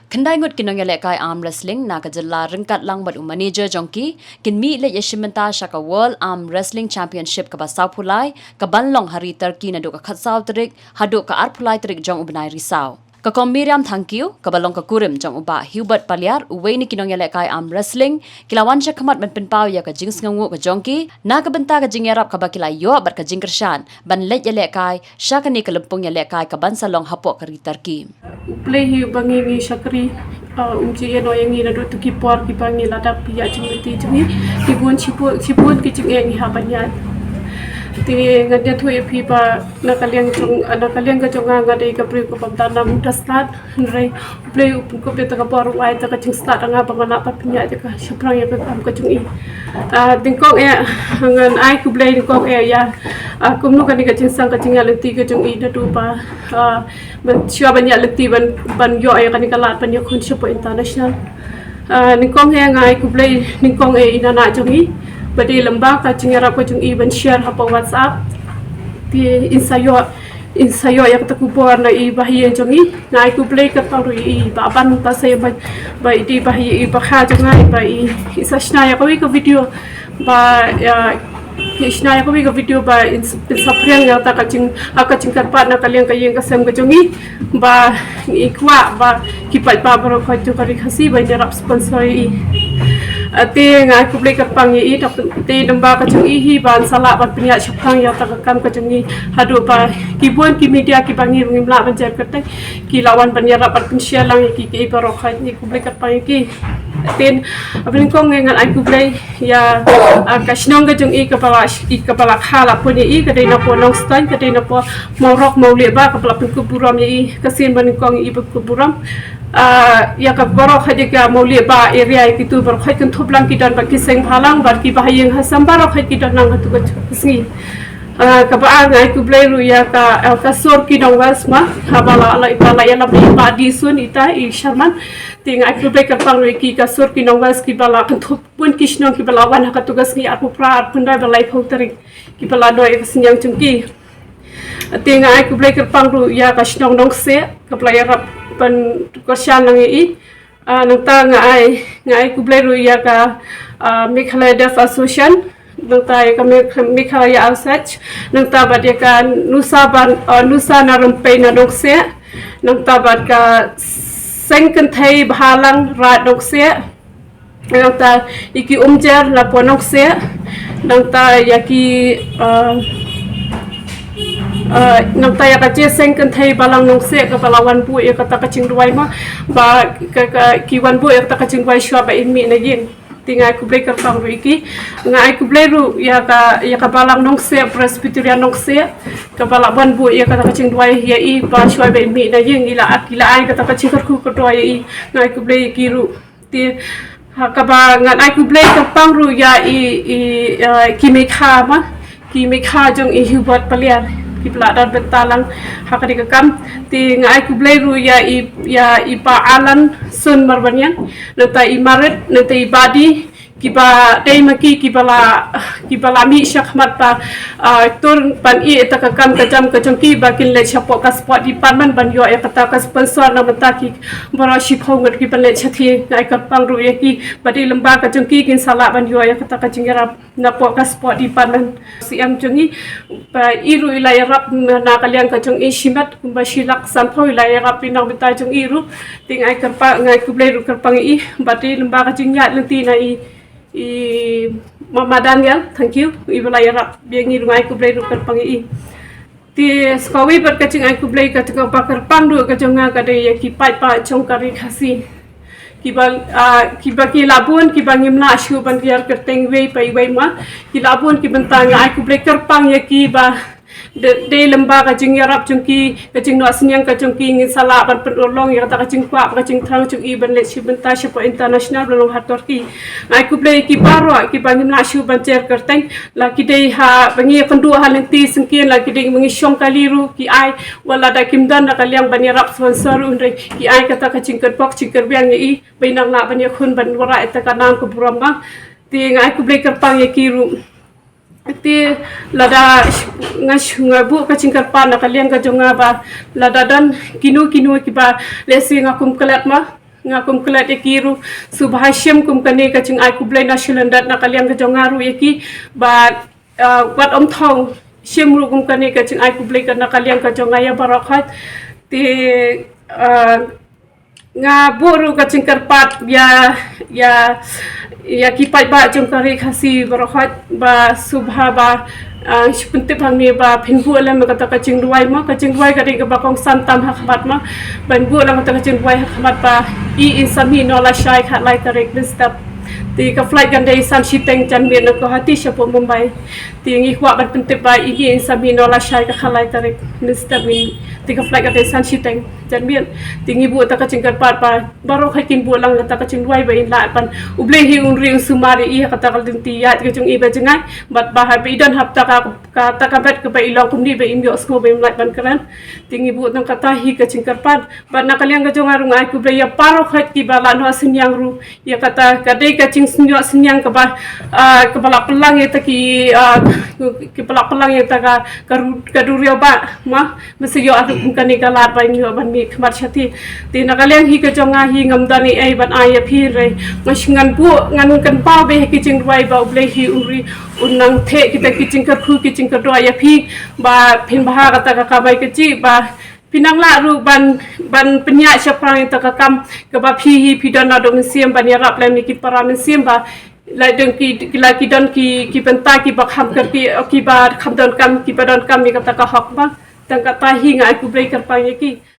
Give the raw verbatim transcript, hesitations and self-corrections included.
Khyndai ngut ki nongïalehkai arm wrestling na ka jylla ryngkat lang bad u manager jong ki, kin mih leit ïashim bynta sha ka World Arm Wrestling Championship kaba sawphew lai, kaban long ha ri Turkey naduh ka khatsaw tarik haduh ka arphew lai tarik jong u bnai Risaw. Ka Kong Miriam Thangkhiew, kaba long ka kurim jong u Bah Hubert Paliar, uwei na ki nongïalehkai arm wrestling, ki la wan shakhmat ban pynpaw ïa ka jingsngewnguh ka jong ki na ka bynta ka jingïarap kaba ki la ïoh bad ka jingkyrshan ban leit ïalehkai sha kane ka lympung ïalehkai kaban sa long hapoh ka ri Turkey. U Blei hi uba ngi ngi shakri, ah, um ju ïehnoh ïa ngi naduh tu ki por kiba ngi la dap ïa jingmyntoi jong ngi. Ki bun shibun, shibun ki jingeh ngi hap ban ïaid. Te ngan ïathuh ïa phi ba na ka liang jong, na ka liang ka jong nga, nga dei ka briew kaba ym don nang da stad. Hynrei U Blei u pynkup ïa kata ka bor, u ai kata ka jingstad ha nga ba nga lah ban pynïaid ïa ka shaphrang ïa ka kam ka jong i. Ah, nyngkong eh, ngan ai khublei nyngkong eh ïa, ah, kumno kane ka jingsang ka jingïaid lynti ka jong i naduh ba, ah, ban shuwa ban ïaid lynti ban, ban ïoh ïa kane ka lad ban ïakhun shapoh international. Ah, nyngkong eh nga ai khublei nyngkong eh i nana jong i. Ba dei lem bad ka jingïarap ka jong i ban share hapoh WhatsApp. Te in sa ïoh, in sa ïoh ïa kata ka bor na i bahaïing jong i. Nga ai khublei kyrpang ruh ïa i Bah Ban, ba sa ïa ba, ba i dei bahaïing, i bakha jong nga, ba i, i sa shna ïa kawei ka video, ba ïa, i shna ïa kawei ka video ba in, in sa pyrshang ïa kata ka jing, ha ka jingkyrpad na ka liang ka ïing ka sem ka jong i, ba i kwah ba ki paidbah baroh khoit jong ka ri Khasi ba in ïarap sponsor ïa i. Ah, te nga ai khublei kyrpang ïa i, te namar ba ka jong i hi ba in sa lah ban pynïaid shaphrang ïa kata ka kam ka jong i haduh ba ki bun ki media kiba ngi ruh ngim lah ban jer kyrteng ki la wan ban ïarap ban pynshare lang ïa ki, ki baroh khoit, ngi khublei kyrpang ïa ki. Te, ah, ba nyngkong eh ngan ai khublei ïa, ah, ka shnong ka jong i kaba la, i kaba la kha la pun ïa i, ka dei na poh Nongstoiñ, ka dei na poh Mawrok Mawlieh ba, kaba la pynkup burom ïa i, ka sien ba nyngkong i ba kup burom. Ah, ïa ka baroh khoit ïa ka Mawlieh ba area ïa kitu baroh khoit kynthup lang ki don bad ki seng bhalang bad ki bahaïing hasem baroh khoit ki don lang ha katu ka sngi. Ah, kaba ar nga ai khublei ruh ïa ka, ah, ka sur ki nong Wales ma, haba la, la, ba la ïalam i Bah Disun ita i Sharman. Te nga ai khublei kyrpang ruh ïa ki ka sur ki nong Wales kiba la kynthup bun ki shnong kiba la wan ha katu ka sngi arphew phra arphew khyndai ba laiphew tarik kiba la don ïa ka synñiang jong ki. Te nga ai khublei kyrpang ruh ïa ka shnong Nongsieh kaba la ïarap ban kyrshan lang ïa i. Ah, nangta nga ai, nga ai khublei ruh ïa ka, ah, Meghalaya Deaf Association, nangta ïa ka Meg-, Meghalaya Alsach, nangta bad ïa ka Nusa Ban, ah, Nusa Narympei na Nongsieh, nangta bad ka Seng Kynthei Bhalang Raid Nongsieh, nangta ïa ki Umjer na poh Nongsieh, nangta ïa ki, ah, ah, nangta ïa ka Jeseng Kynthei Balang Nongsieh kaba la wan buh ïa kata ka jingduwai ma, ba ka, ka, ki wan buh ïa kata ka jingduwai shuwa ba in mih na ïing. Te nga ai khublei kyrpang ruh ïa ki. Nga ai khublei ruh ïa ka, ïa ka Balang Nongsieh, Presbyterian Nongsieh, kaba la wan buh ïa kata ka jingduwai ïa i ba shuwa ba in mih na ïing i la, i la ai kata ka jingkyrkhu kyrdoh ïa i. Nga ai khublei ïa ki ruh. Te, ha, kaba ngan ai khublei kyrpang ruh ïa i, i, eh, ki meikha ma, ki meikha jong i Hubert Paliar, kiba la don bynta lang ha kane ka kam. Te nga ai khublei ruh ïa i, ïa i Bah Alan Sun Marbaniang, nangta i Marit, nangta i Badi, kiba dei ma ki, kiba la, kiba la mih shakhmat ba, ah, tur ban ïeh ïa kata ka kam ka jam ka jong ki ba kin leit shapoh ka sport department ban ïoh ïa kata ka sponsor na bynta ki baroh shiphew ngut kiban leit shathie. Nga ai kyrpang ruh ïa ki ba dei lem bad ka jong ki kin sa lah ban ïoh ïa kata ka jingïarap napoh ka sport department. Siem jong i, ba i ruh i la ïarap na, na ka liang ka jong i shimet kumba shi lak sanphew i la ïarap ïa na bynta jong i ruh. Te nga ai kyrpang, nga ai khublei ruh kyrpang ïa i ba dei lem bad ka jingïaid lynti na i i Mama Daniel, thank you. I ba la ïarap ïa ngi ruh nga ai khublei ruh kyrpang ïa i. Te sa kawei pat ka jingai khublei ka jong nga ba kyrpang ruh ka jong nga ka dei ïa ki paidbah jong ka ri Khasi. Kiba, ah, kiba ki la bun, kiba ngim lah shuh ban jer kyrteng iwei pa iwei ma. Ki la bun ki bynta, nga ai khublei kyrpang ïa ki ba dei, dei lem bad ka jingïarap jong ki, ka jingnoh synñiang ka jong ki, ngin sa lah ban pynurlong ïa kata ka jingkwah, ka jingthrang jong i ban leit shim bynta shapoh international, ban long ha Turkey. Nga ai khublei ïa ki baroh kiba ngim lah shuh ban jer kyrteng, la ki dei ha ba ngi ïakynduh ha lynti syngkien, la ki dei ba ngi shong kali ruh, ki ai, wat lada kim don na ka liang ban ïarap sponsor ruh, hynrei ki ai kata ka jingkyrpad jingkyrwiang ïa i ba in nang lah ban ïakhun ban wanrah ïa kata ka nam ka burom ma. Te nga ai khublei kyrpang ïa ki ruh. Te lada nga sh-, nga buh ka jingkyrpad na ka liang ka jong nga ba lada don kino kino kiba lehse nga kum klet ma, Nga kum klet ïa ki ruh, sngewbha shim kum kane ka jingai khublei na shalyndet na ka liang ka jong nga ruh ïa ki, bad, uh, wat ym thaw, shim ruh kum kane ka jingai khublei ka na ka liang ka jong nga ïa baroh khoit. Te, uh, nga buh ruh ka jingkyrpad ïa, ïa, ïa ki paidbah jong ka Ri Khasi baroh khoit ba sngewbha ba, ah, shu pyntip hangne ba phin buh lem kata ka jingduwai mo, ka jingduwai ka dei kaba kongsan tam ha khmat mo. Ban buh lem kata ka jingduwai ha khmat ba i in sa mih noh lashai khatlai tarik mynstep. Te ka flight kan dei san shiteng janmiet na Guwahati shapoh Mumbai. Te ngi kwah ban pyntip ba i in sa mih noh lashai ka khatlai tarik mynstep, te ka flight kan dei san shiteng janmiet. Te ngi buh ta ka jingkyrpad ba baroh khoit kin buh lang kata ka jingduwai ba in lah ban, U Blei hi un ri un sumar ïa i ha kata ka lynti ïaid ka jong i ba jngai, bad ba haba i don hapta ka, kata ka met kaba i long kumne ba im ïohsngew ba im lah ban kren. Te ngi buh tang kata hi ka jingkyrpad. Bad na ka liang ka jong nga ruh nga ai khublei ïa baroh khoit kiba la noh synñiang ruh ïa kata, ka dei ka jingsngewsynñiang kaba, ah, kaba la pynlang ïa ta ki, ah, kiba la pynlang ïa ta ka, ka ru-, ka duriaw ba ma. Mynta ïoh ruh kum kane ka lad ba ïoh ban mih khmat shatei. Te na ka liang hi ka jong nga hi ngam don ei ei ban ai ïa phi hynrei nga shu ngan buh, ngan kynpaw beit ha ki jingduwai ba U Blei hi un ri un nang theh kita ki jingkyrkhu ki jingkyrdoh ïa phi ba phin bha kata ka kamai kajih ba phin nang lah ruh ban, ban pynïaid shaphrang ïa ta ka kam kaba phi hi phi don naduh mynsiem ban ïarap lem ïa ki para mynsiem ba la don ki, la ki don ki, ki bynta kiba kham kyrkieh, kiba kham donkam, kiba donkam ïa kata ka hok ba. Tang kata hi nga ai khublei kyrpang ïa ki.